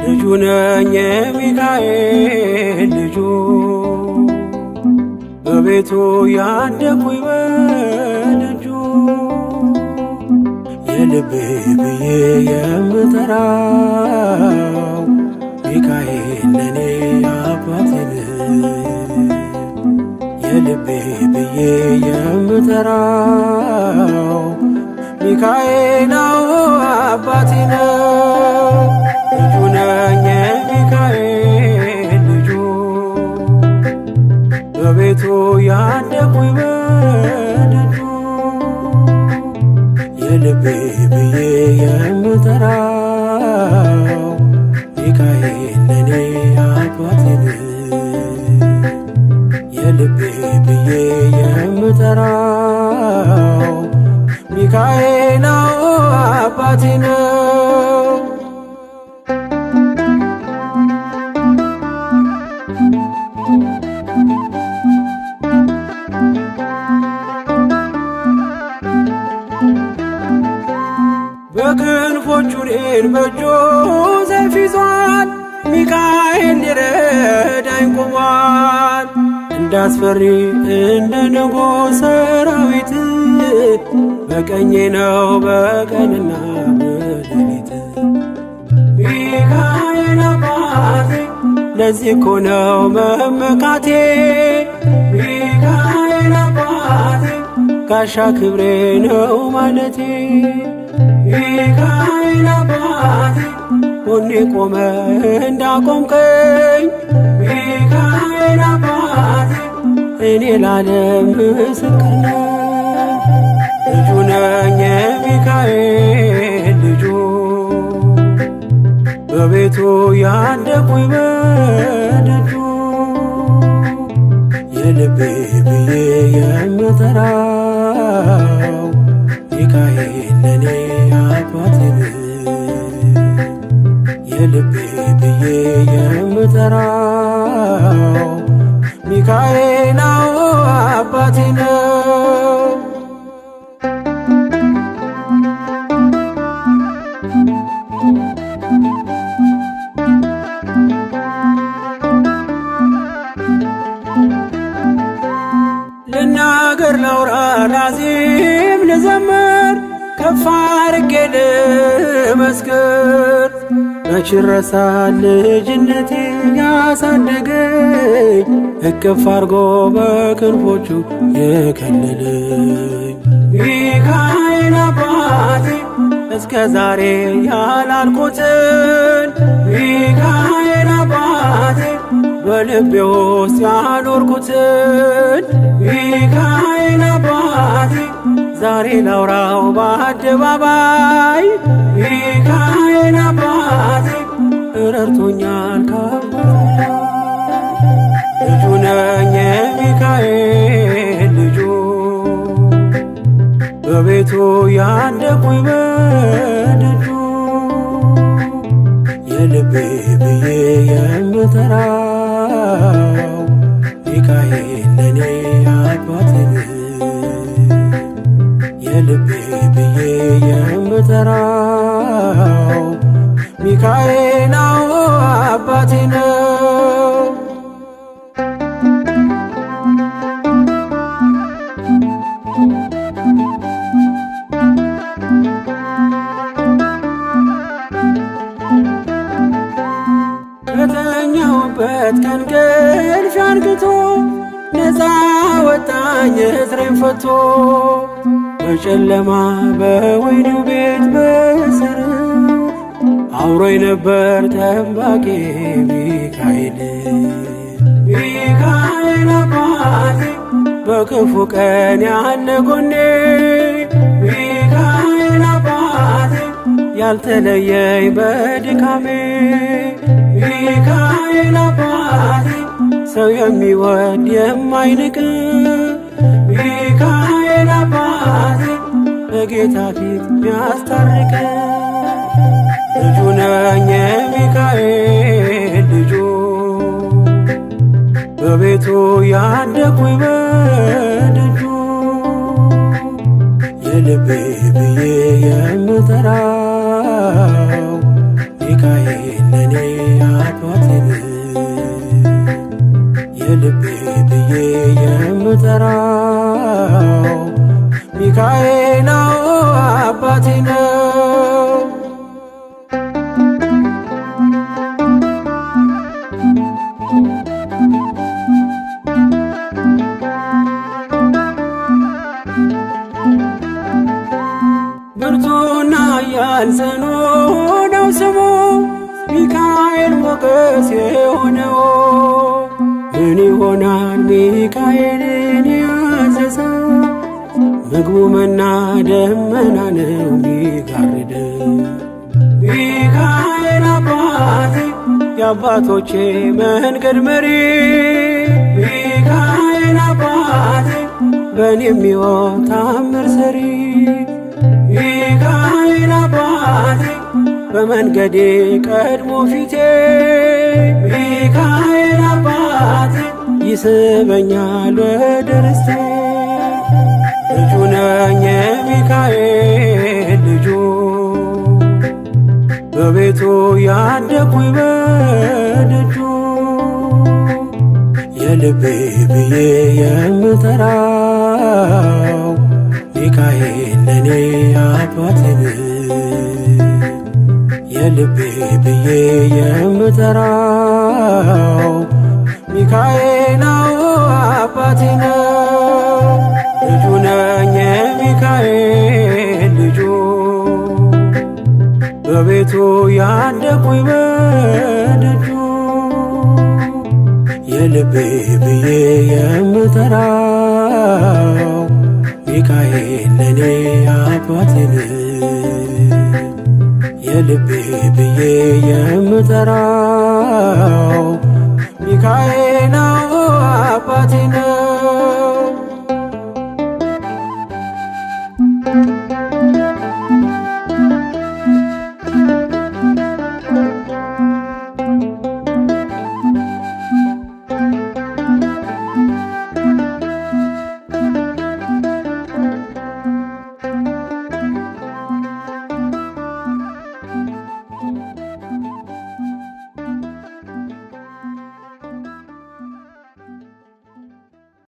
ልጁ ነኝ የሚካኤል ልጁ በቤቱ ያደኩኝ በደጁ የልቤ ብዬ የምጠራው ሚካኤል ለኔ አባቴ ነው። የልቤ ብዬ የምጠራው ሚካኤል አዎ አባቴ ነው። ልጁ ነኝ የሚካኤል ልጁ በቤቱ ያደኩኝ በደጁ የልቤ ብዬ የምጠራው ሚካኤል ለኔ አባቴ ነው። የልቤ ብዬ የምጠራው ሚካኤል አዎ አባቴ ነው። በክንፎቹ እኔን በእጁ ሰይፍ ይዟል፣ ሚካኤል ሊረዳኝ ቆሟል። እንዳስፈሪ እንደ ንጉሥ ሰራዊት በቀኜ ነው በቀንና በሌሊት። ሚካኤል አባቴ ለዚህ እኮ ነው መመካቴ። ሚካኤል አባቴ ጋሻ ክብሬ ነው ማለቴ። ሚካኤል አባቴ ጎኔ ቆመ እንዳቆምከኝ ሚካኤል አባቴ እኔ ለዓለም ምስክር ነኝ። ልጁ ነኝ የሚካኤል ልጁ በቤቱ ያደኩኝ በደጁ የልቤ ብዬ የምጠራው ሚካኤል ለኔ አባቴ ነው። የልቤ ብዬ የምጠራው ሚካኤል አዎ አባቴ ነው። ልናገር ላውራ ላዚም ልዘምር ከፍ አድርጌ ልመስክር መች ይረሳል ልጅነቴ ያሳደገኝ እቅፍ አድርጎ በክንፎቹ የከለለኝ ሚካኤል አባቴ እስከ ዛሬ ያላልኩትን ሚካኤል አባቴ በልቤ ውስጥ ያኖርኩትን ሚካኤል አባቴ ዛሬ ላውራው በአደባባይ ሚካኤል አባቴ ረድቶኛል ከአባቴ። ልጁ ነኝ የሚካኤል ልጁ በቤቱ ያደኩኝ በደጁ የልቤ ብዬ የምጠራው ሚካኤል ለኔ አባቴ ነው። የልቤ ብዬ የምጠራው ሚካኤል አዎ አባቴ ነው። ከተኛሁበት ከእንቅልፌ አንቅቶ ነፃ ወጣኝ እስሬን ፈቶ በጨለማ በወህኒው ቤት በእስር አብሮኝ ነበር ጠባቂ ሚካኤል። ሚካኤል አባቴ በክፉ ቀን ያለ ጎኔ ሚካኤል አባቴ ያልተለየኝ በድካሜ ሚካኤል አባቴ ሰው የሚወድ የማይንቅ ሚካኤል አባቴ በጌታ ፊት ሚያስታርቅ ልጁ ነኝ የሚካኤል ልጁ በቤቱ ያደኩኝ በደጁ የልቤ ብዬ የምጠራው ሚካኤል ለኔ አባቴ ነው። የልቤ ብዬ የምጠራው ሚካኤል አባቴ ነው። ብርቱና ኃያል ጽኑ ነው ስሙ ሚካኤል ሞገስ የሆነው። ምን ይሆናል ሚካኤልን ያዘዘ ምግቡ መና ደመና ነው ሚጋርድ። ሚካኤል አባቴ የአባቶቼ መንገድ መሪ፣ ሚካኤል አባቴ በእኔ የሚሆን ታምር ሰሪ፣ ሚካኤል አባቴ በመንገዴ ቀድሞ ፊቴ፣ ሚካኤል አባቴ ይስበኛል ወደ ርስቴ። ልጁ ነኝ የሚካኤል ልጁ፣ በቤቱ ያደኩኝ በደጁ። የልቤ ብዬ የምጠራው ሚካኤል ለኔ አባቴ ነው። የልቤ ብዬ የምጠራው ሚካኤል አባቴ ነው። ልጁ ነኝ የሚካኤል ልጁ፣ በቤቱ ያደኩኝ በደጁ። የልቤ ብዬ የምጠራው ሚካኤል ለኔ አባቴ ነው። የልቤ ብዬ የምጠራው ሚካኤል አባቴ ነው።